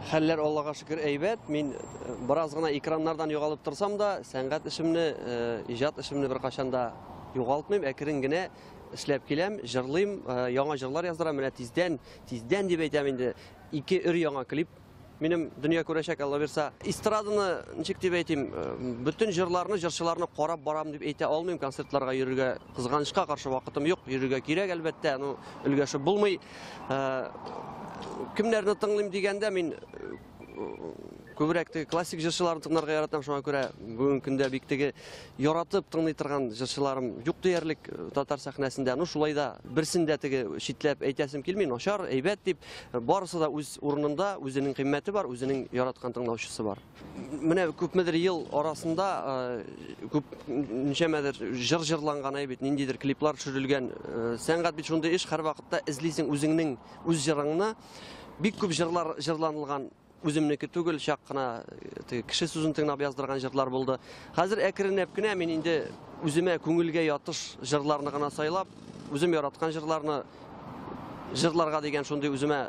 Хәлләр, Аллага шөкер, әйбәт. Мин бераз гына экраннардан югалып торсам да, сәнгать эшемне, иҗат эшемне беркайчан да югалтмыйм. Әкрен генә эшләп киләм, җырлыйм, яңа җырлар яздырам. Менә тиздән, тиздән дип әйтәм инде, ике өр яңа клип минем дөнья күрәчәк, Алла бирса. Эстраданы, ничек дип әйтим, бөтен җырларны, җырчыларны карап барам дип әйтә алмыйм. Концертларга йөрергә, кызганычка каршы, вакытым юк. Йөрергә кирәк, әлбәттә, ну, өлгәшеп булмый. Кемнәрне тыңлыйм дигәндә, мин күбрәк теге классик җырчыларны тыңларга яратам, шуңа күрә бүгенге көндә бик теге яратып тыңлый торган җырчыларым юк диярлек татар сәхнәсендә. Ну, шулай да берсен дә теге читләп әйтәсем килми, начар, әйбәт дип, барысы да үз урынында, үзенең кыйммәте бар, үзенең яраткан тыңлаучысы бар. Менә күпмедер ел арасында күп ничәмәдер җыр җырланган бит, ниндидер клиплар төшерелгән. Сәнгать бит шундый эш, һәрвакытта эзлисең үзеңнең үз җырыңны. Бик күп җырлар җырланылган, үземнеке түгел, чак кына теге кеше сүзен тыңлап яздырган җырлар булды. Хәзер әкренләп кенә мин инде үземә күңелгә ятыш җырларны гына сайлап, үзем яраткан җырларны җырларга дигән шундый үземә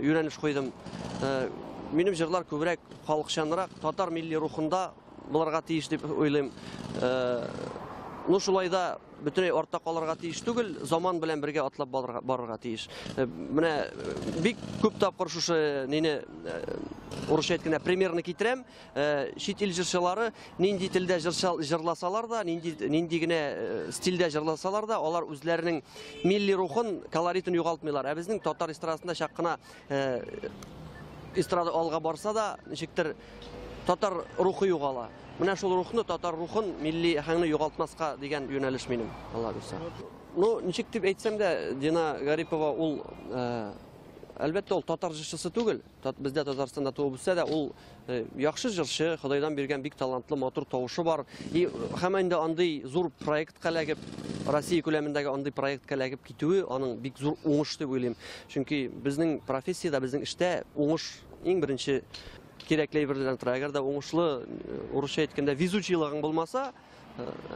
юнәлеш куйдым. Минем җырлар күбрәк халыкчанрак, татар милли рухында булырга тиеш дип уйлыйм. Ну, шулай да бөтенләй артта калырга тиеш түгел, заман белән бергә атлап барырга тиеш. Менә бик күп тапкыр шушы нине, урысча әйткәндә, примерны китерәм. Чит ил җырчылары нинди телдә җырласалар да, нинди генә стильдә җырласалар да, алар үзләренең милли рухын, колоритын югалтмыйлар. Ә безнең татар эстрадасында чак кына эстрада алга барса да, ничектер татар рухы югала. Менә шул рухны, татар рухын, милли әһәңне югалтмаска дигән юнәлеш минем, Алла бирсә. Ну, ничек дип әйтсәм дә, Дина Гарипова ул, әлбәттә, ул татар җырчысы түгел. Бездә Татарстанда туып үссә дә, ул яхшы җырчы, Ходайдан биргән бик талантлы, матур тавышы бар. И һәм инде андый зур проектка эләгеп, Россия күләмендәге андый проектка эләгеп китүе аның бик зур уңыш дип уйлыйм. Чөнки безнең профессиядә, безнең эштә уңыш иң беренче кирәкле әйберләрдән тора. Әгәр дә уңышлы, урысча әйткәндә, везучийлыгың булмаса,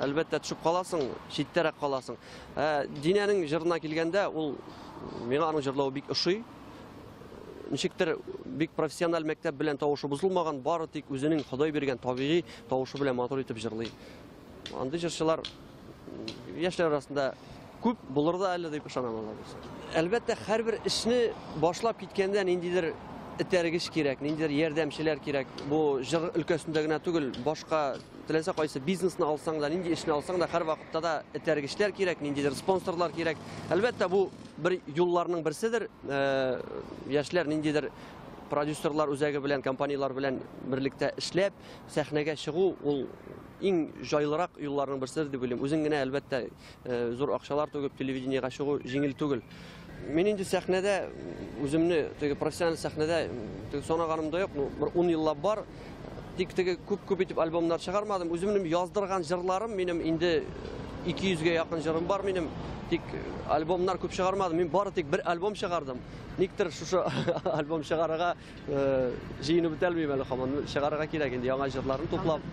әлбәттә, төшеп каласың, читтәрәк каласың. Динәнең җырына килгәндә, ул миңа аның җырлавы бик ошый. Ничектер бик профессиональ мәктәп белән тавышы бозылмаган, бары тик үзенең Ходай биргән табигый тавышы белән матур итеп җырлый. Андый җырчылар яшьләр арасында күп булыр да әле дип ышанам, Алла бирсә. Әлбәттә, һәрбер эшне башлап киткәндә ниндидер этәргеч кирәк, ниндидер ярдәмчеләр кирәк. Бу җыр өлкәсендә генә түгел, башка теләсә кайсы бизнесны алсаң да, нинди эшне алсаң да, һәрвакытта да этәргечләр кирәк, ниндидер спонсорлар кирәк. Әлбәттә, бу бер юлларның берседер. Яшьләр ниндидер продюсерлар үзәге белән, компанияләр белән берлектә эшләп, сәхнәгә чыгу ул иң җайлырак юлларның берседер дип уйлыйм. Үзең генә, әлбәттә, зур акчалар түгеп телевидениегә чыгу җиңел түгел. Мин инде сәхнәдә үземне теге профессиональ сәхнәдә теге санаганым да юк, ну, бер 10 еллап бар. Тик теге күп-күп итеп альбомнар чыгармадым. Үземнең яздырган җырларым минем инде 200гә якын җырым бар минем. Тик альбомнар күп чыгармадым. Мин бары тик бер альбом чыгардым. Никтер шушы альбом чыгарырга җыенып бетәлмим әле һаман. Чыгарырга кирәк инде яңа җырларны туплап.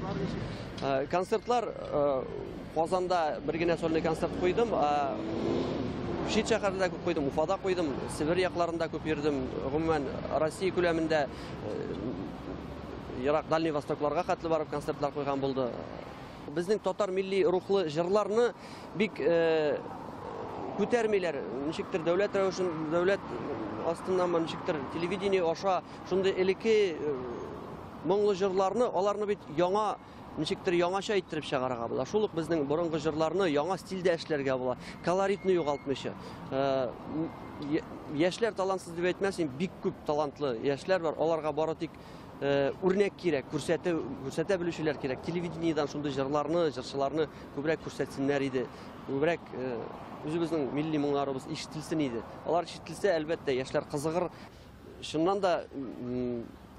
Концертлар Казанда бер генә сольный концерт куйдым. Чит шәһәрләрдә күп куйдым, Уфада куйдым, Себер якларында күп йөрдем. Гомумән, Россия күләмендә ерак Дальний Востокларга хәтле барып концертлар куйган булды. Безнең татар милли рухлы җырларны бик күтәрмиләр. Ничектер дәүләт рәвешен, дәүләт астыннанмы, ничектер телевидение аша шундый элекке моңлы җырларны, аларны бит яңа, ничектер яңача иттереп чыгарырга була. Шул ук безнең борынгы җырларны яңа стильдә эшләргә була, колоритны югалтмыйча. Яшьләр талантсыз дип әйтмәс, бик күп талантлы яшьләр бар. Аларга бары тик үрнәк кирәк, күрсәтә белүчеләр кирәк. Телевидениедән шундый җырларны, җырчыларны күбрәк күрсәтсеннәр иде. Күбрәк үзебезнең милли моңнарыбыз ишетелсен иде. Алар ишетелсә, әлбәттә, яшьләр кызыгыр. Чыннан да,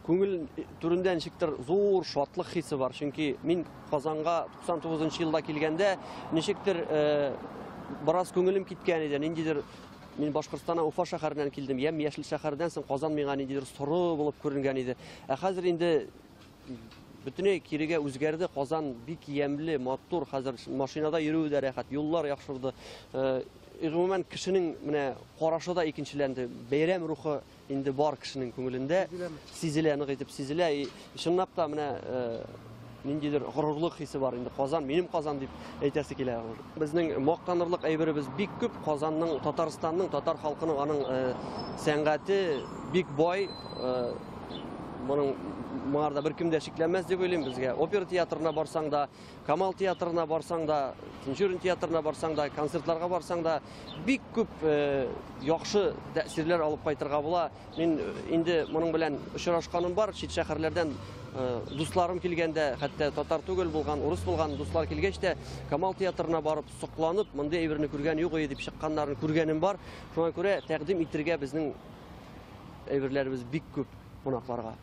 күңел түрендә ничектер зур шатлык хисе бар. Чөнки мин Казанга туксан тугызынчы елда килгәндә ничектер бераз күңелем киткән иде. Ниндидер мин Башкортстаннан Уфа шәһәреннән килдем. Ямь яшел шәһәрдән соң Казан миңа ниндидер соры булып күренгән иде. Ә хәзер инде бөтенләй кирегә үзгәрде. Казан бик ямьле, матур. Хәзер машинада йөрүе дә рәхәт, юллар яхшырды. Гомумән, кешенең менә карашы да икенчеләнде. Бәйрәм рухы инде бар кешенең күңелендә. Сизелә, нык итеп сизелә. И чынлап та менә ниндидер горурлык хисе бар инде. Казан, минем Казан дип әйтәсе килә. Безнең мактанырлык әйберебез бик күп. Казанның, Татарстанның, татар халкының аның сәнгате бик бай. Моның моңарда беркем дә шикләнмәс дип уйлыйм. Безгә опера театрына барсаң да, Камал театрына барсаң да, Тинчурин театрына барсаң да, концертларга барсаң да, бик күп яхшы тәэсирләр алып кайтырга була. Мин инде моның белән очрашканым бар, чит шәһәрләрдән дусларым килгәндә, хәтта татар түгел булган, урыс булган дуслар килгәч тә, Камал театрына барып, сокланып, мондый әйберне күргән юк иде дип чыкканнарын күргәнем бар. Шуңа күрә тәкъдим итергә безнең әйберләребез бик күп кунакларга.